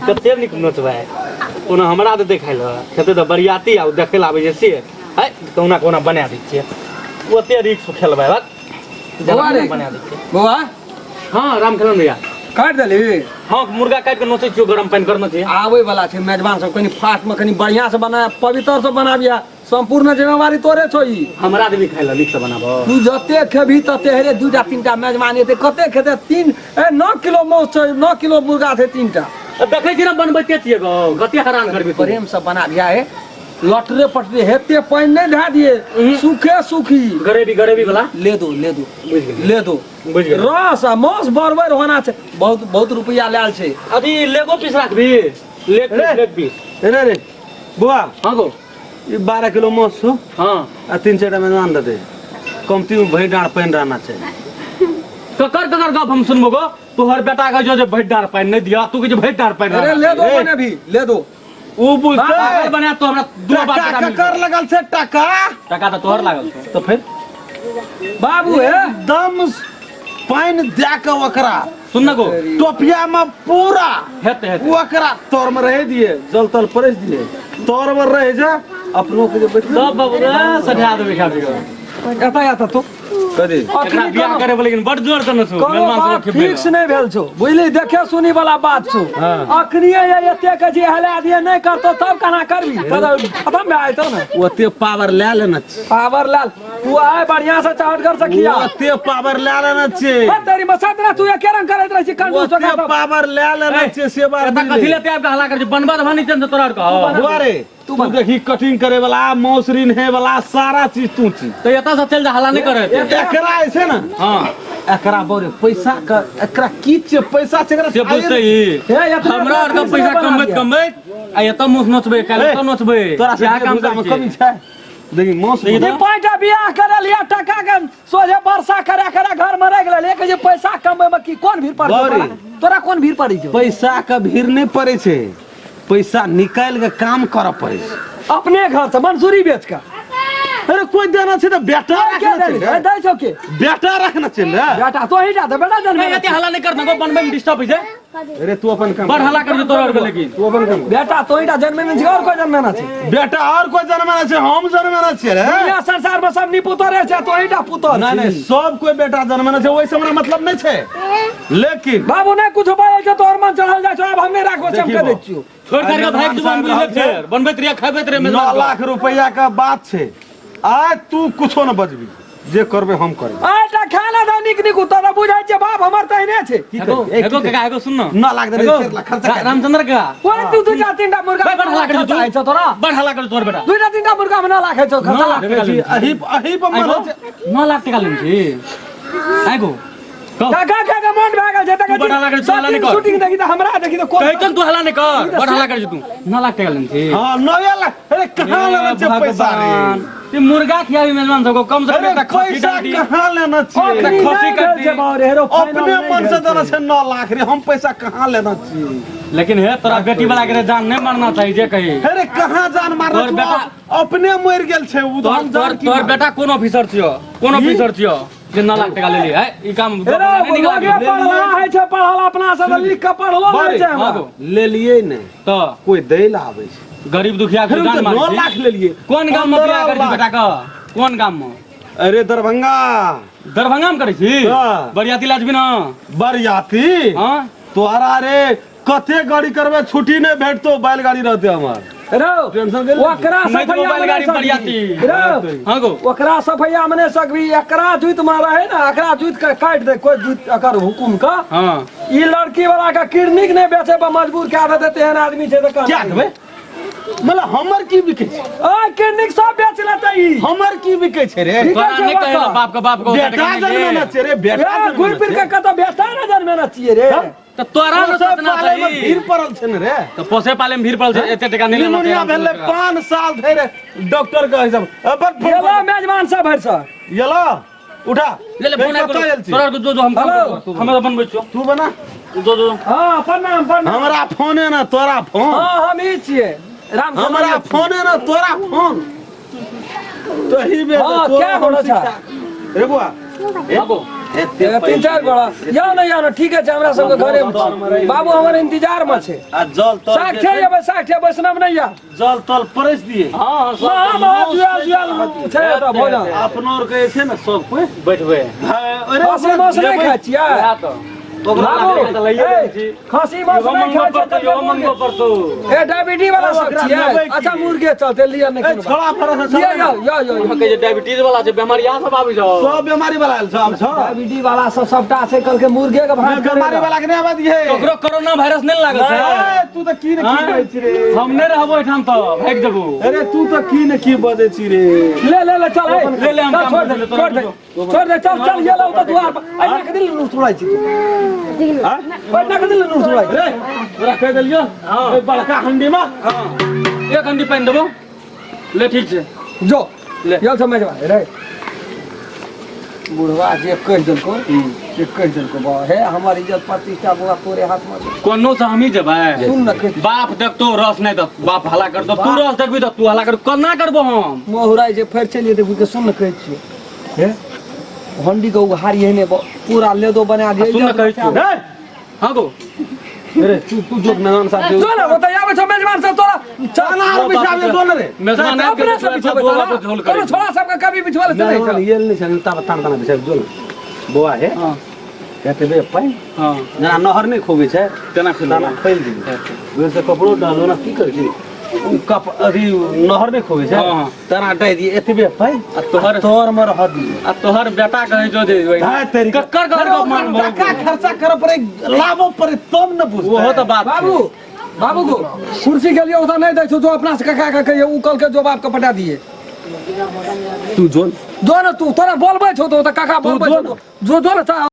कते नीक नोचबै ओना हमरा तऽ देखै लए खेतै तऽ बरियाती आ ओ देखै लए आबै छै से है कहुना कहुना बना दै छियै ओते रिक्स खेलबै बस बौआ रे। बना दै छियै बौआ हँ राम खेलन भैया काटि देली हँ मुर्गा काटि कऽ नोचै छियौ गरम पानि करना छै आबै वाला छै मेजबान सब कनि फास्ट में कनि बढ़िया से बना पवित्र से बनाबिया संपूर्ण जिम्मेवारी तोरे छौ ई हमरा देबी खाइ लए नीकसँ बनाबऽ तू जते खेबही तते हेरे दूटा तीनटा मेजबान एतै कते खेतै 3 9 किलो माउस छै 9 किलो मुर्गा छै तीनटा तऽ देखै छी ने बनबैते छियै गौ कते हैरान करबी तू प्रेम से बनाबिया हे लटरे पटरे हेते पानि नहि धए दिए सूखे सूखी ग्रेवी ग्रेवी वाला ले दो ले दो बुझि गेलियै ले दो बुझि गेलियै रस आ मांस बरबर होना छै बहुत बहुत रुपया लायल छै अभी लेगो पीस राखबी लेग पीस लेग पीस रे रे बौआ हाँ गो ई 12 किलो माछ छौ आ तीन चारि टा मेजबान देतै कमती में भरि डाँड़ पानि रहना चाही। ककर ककर गप हम सुनबो गो? तोहर बेटा कहै छौ जे भरि डाँड़ पानि नहि दिअ, तू कहै छै भरि डाँड़ पानि अरे रहना ले दो ए। मने भी ले दो। ओ बुझतै। पागल बना तो हमरा दू बाप टका बेटा मिल ककर लगल छै टका? टका तऽ तोहर लागल छौ। तऽ फेर बाबू हे एकदम पानि दए कऽ ओकरा सुन न गो टोपिया में पूरा हेतै हेतै। ओकरा तर में रहे दिए, जल तल परस दिए, तर में रह जा अपनो के जे बैठ सब बाबू रे सठा देबै खा पी कऽ। एतऽ एतऽ तू कथी? एकरा अखनी बियाह कोनो करे लेकिन बड जोर से नचू कोनो मेहमान बात सब खेबै। फिक्स नहि भेल छौ बुझली, देखे सुनी वाला बात छौ। अखनी ये एते के जे हला दिए नहि करतो तब केना करबी? तब खत्म भए जेतौ ने। ओते पावर लए लेना छै। पावर लाल तू आय बढ़िया से चावट कर सकिया। ओते पावर लए लेना छै। हे तेरी मसात ना तू एके रंग करैत रहै छी कंजूस ओते जकाँ। पावर लए लेना छै से बात। एतऽ कथी लेते आबि कऽ हल्ला करै छी? बनबा देबह नीचे से तोरा आर कह। बुआ रे, तू देखी, कटिंग करे वाला, मांस रिन्हे वाला, सारा चीज तू छी। तऽ एतऽ से चलि जा, हल्ला नहि करे। एकरा ऐसे ना एकरा बोरे पैसा का एकरा की छै, पैसा छै एकरा। से बुझतै ई हे, एतना हमरा आर के फिक्स पैसा नहि बना कमबैत दिया। कमबैत आ एतऽ मुँह नोचबै, काल्हि ए, एतऽ नोचबै। तोरा से इएह काम भुजा में करै कमी छियै। छै, देखी मांस। देखी ई पाँचटा बियाह करल या टका के सोझे वर्षा करे करे घर में रह गेल एक जे पैसा कमबै में की कोन भीड़ पड़ै छौ? बड़ी। तोरा? तोरा कोन भीड़ पड़ै छौ? पैसा के भीड़ नहीं पड़े छै, पैसा निकाल के काम करऽ पड़े छै। अपने घर से मंसूरी बेच के। अरे कोई देना छै तऽ बेटा के रखना देली? छै। ए, दै छौ के? बेटा रखना छै ने। बेटा तो ही जाते बेटा जन्मे। एते हल्ला नहि कर गो, बनबै में डिस्टर्ब होइ छै। अरे तू अपन काम बड़ कर। हल्ला कर तोरा आर के लेकिन। तू अपन काम कर। बेटा तो ही जन्मे नहीं छै और कोई जन्मे ना छै? बेटा और कोई जन्मे छै, हम जन्मे छियै रे। दुनिया संसार में सब निपुतर छै, तो ही टा पुतर। नहीं नहीं, सब कोई बेटा जन्मे छै, ओहिसे हमरा मतलब नहीं छै, लेकिन बाबू नहीं कुछ बाजै छै तोहर मन चढ़ल जाइ छौ, आब हम नहि राखबो, देखी चमके दै बा। छियौ। छोड़ छाड़ के भागि जेबो हम, बुझले फेर बनबैत रहिए खैबैत रहिए 9 मेजबान के। लाख रुपया का बात छै, आज तू कुछो न बजबी, जे करबे हम करबे। आटा खाना दऽ नीक नीक, तोरा बुझाइ छै बाप हमर तहने छै। की हेगो करबी? ए, की हेगो करबी? काका, हेगो सुन न। 9 लाख देने, हेगो, 4 लाख खर्चा कर। रामचंद्र काका। ओए तू दूटा तीनटा मुर्गा बड़ हल्ला करै खर्चा होइ छौ तोरा। बड़ हल्ला करै तोहर बेटा। दूटा तीनटा मुर्गा में 9 लाख होइ छौ 9 खर्चा? लाख टका लेने छी। अही अही पर आइ गो, मरल छै। 9 लाख टका लेने छी आइ गो कह। काका काका मन भए गेल छै। तू बड़ हल्ला करै छी, हल्ला नहि कर। शूटिंग देखी तऽ हमरा देखी तऽ कोन कहै छौ ने तू हल्ला नहि कर, बड़ हल्ला करै छी तू। 9 लाख टका लेने छी। हाँ, 9 लाख। अरे कहाँ लेना छै पैसा रे? भगवान, ई मुर्गा खियाबी मेजबान सबको कम से कम अरे एकटा खस्सी पैसा डाल दी। कहाँ लेना छै? अखनी खस्सी नहि काटि भेल छै दी। बाबू रे, हेरो फाइनल अपने नहि मन से भेल देना छै। छै 9 लाख रे, हम पैसा कहाँ लेना छी? लेकिन हे तोरा बेटी वाला के जान नहीं मारना चाहिए जे कही। अरे कहाँ जान मारना? तोहर तू बेटा- अपने मर गेल छै उ, तोहर हम तोहर जान की तोहर मारब? बेटा कोन ऑफिसर छियो, कोन ऑफिसर छियो जे 9 लाख टका लेली है? ई काम हेरो नहीं निकला। लोगे पढ़ला होइ छै, पढ़ल अपना सब लिख के पढ़लो नहि बारे, छै हमरा। हाँ गो। लेलिए नहि तो कोई दै ला आबै छै। गरीब दुखिया के फिर जान हम मारै 9 छी। लाख लेलिए। कोन गाम में बियाह 15 करै छी लाख। बेटा के, कोन गाम में? अरे दरभंगा। दरभंगा में करै छी? हाँ। बरियाती लाजबी ना? बरियाती। हाँ। तोहरा रे कते गाड़ी करबे, छुट्टी नहीं भेटतो, बैलगाड़ी रहते हमार। रौ टेंशन के ले। ओकरा नहीं तो सफैया मोबाइल में गाड़ी नहि बरियाती। सकबी रौ। हाँ गो। ओकरा सफैया में नहि सकबी, एकरा जुत में रहे ना, एकरा जुत के काटि दे कोई जुत एकर हुकुम का। ई लड़की वाला के किडनी के नहि बेचे पर मजबूर कए देते, तेहन आदमी छै तऽ क्या देबै? मतलब हमर की बिकै छै? आ किडनी के सब बेच लेतै ई। हमर की बिकै छै रे? बिकै तोरा छै नहीं ओकर। कहे बाप के, बाप के बेटा जन्मेना छै रे, बेटा ए, घुरि फिर के कतऽ बेटा ने जन्मेना छियै रे? तऽ तोरा ने पोसै सोचना पालै में चाही। भीड़ पड़ल छै ने रे। तऽ पोसे पाले में भीड़ पड़ल छै, एते टका नहीं लेना निमोनिया चाही। भेलै 5 साल धरि डॉक्टर के हिसाब अपन फोन। गेलो मेजबान सब भरि सर। येलो उठा। ले ले फोन। कतऽ आयल छी? तोरा जो जो हम हेलो। हम तऽ बनबै छियौ। तू बना। जो जो। हाँ, प्रणाम प्रणाम। हमरा फोने ना तोरा फोन। हाँ, हम ही छियै राम। हमरा फोने ना तोरा फोन तही बेर हाँ, तोरा क्या हम होना छा? शिक्षा- रे बुआ। बाबू। एते तीन चारि गोड़ा जाउ ने जाउ ने ठीके छै हमरा सबके घरे मे छी बाबू हमर इंतजार मे छै आ जल तल साग छै एबै साग छै वैष्णव नहि या जल तल परसि दिए हँ हँ सब महा महा जुआल जुआल छै एतऽ भोजन अपनो आर के जे छै ने सब कोइ बैठबै अरे खसी मांस नहि खाइ छियै वएह तऽ ओकरा बाबू तऽ लइए ए, लै छी। खसी मांस इहो नहि मंगो खाइ छै पड़तौ इहो मंगो पड़तौ ए डायबिटीज वाला सब ओकरा छियै लेबै की? अच्छा मुर्गे चलते लिअ नहि ए कोनो बात। छोड़ा फड़ा से लिअ यौ यौ यौ यौ। कहै छै डायबिटीज वाला छै बेमारिया सब आबै छौ सब बीमारी वाला आयल सब छौ डायबिटीज वाला सब सबटा छै कहलकै मुर्गे के भात बीमारी वाला के नहि आबऽ दिहे ककरो कोरोना वायरस नहि लागल छै ए, तू तऽ की ने की कहै छी रे हम नहि रहबो एहिठाम तऽ भागि जेबो अरे तू तऽ की ने की बजै छी रे ले ले ले चल ए ले ले, हम चल, काम छोड़ दे करै छी, छोड़ दे छोड़ दे चल चल ये लाओ तो द्वार पर अरे के दिल नूर सुनाई छी पटना के दिल नूर सुनाई रे तोरा कहि देलियौ हाँ। ओहि बड़का हंडी में हाँ एक हंडी पानि देबो ले ठीक छै जो ले। ये समझ बा रे बुढ़वा जे कहि देलको जे कहि देलको बा हे हमर इज्जत प्रतिष्ठा बुआ तोरे हाथ में छै। कोनो से हमही जेबै सुन न कहि बाप देखतो रस नहि तऽ बाप हला करतो तू रस देखबी तऽ तू हला कर कोना करबो हम महुराइ जे फेर चलि जेतै बुझ के सुन न कहै छियै हे हंडी के उघारी एहने पूरा लेदो बना दिए सुन न कहै छियौ। रे हाँ गो रे तू तू जो मेहमान साहब जो ना ओतऽ आबै छौ मेजबान सब तोरा चना आर बिछाबे जो न रे मेजबान आबि अपने गेल सब तऽ बिछाबै बोला पर झोल कोनो करै छोड़ा सबके कभी बिछवाले से नहीं मेहमान छौ येल नहि छै तब तान तान बिछाबे जो न बौआ हे हाँ एतबे पानि हाँ जेना नहर नहि खोबै छै तेना खोलि तेना खोलि दियौ ओहिसँ कपड़ो डालो ना की करै छी ओ कप अथी नहर नहि खोबै छै हाँ। तेना डालि दियै एतबे पानि आ तोहर तर मे रह दियै आ तोहर बेटा कहै छौ जे ओहि- धाय तेरी कक्कर घर अरे गप ओकरा मानबो टाका खर्चा करऽ पड़े लाबऽ पड़े तब ने बुझतै ओहो तऽ बात छै। बाबू बाबू को कुर्सी के लिए उधर नहीं दै छौ जो अपना से कका के कहिए उ कल के जो बाप के पटा दिए तू जो जो ना तू तोरा बोलबै छौ तो काका बोलबै छौ जो जो ना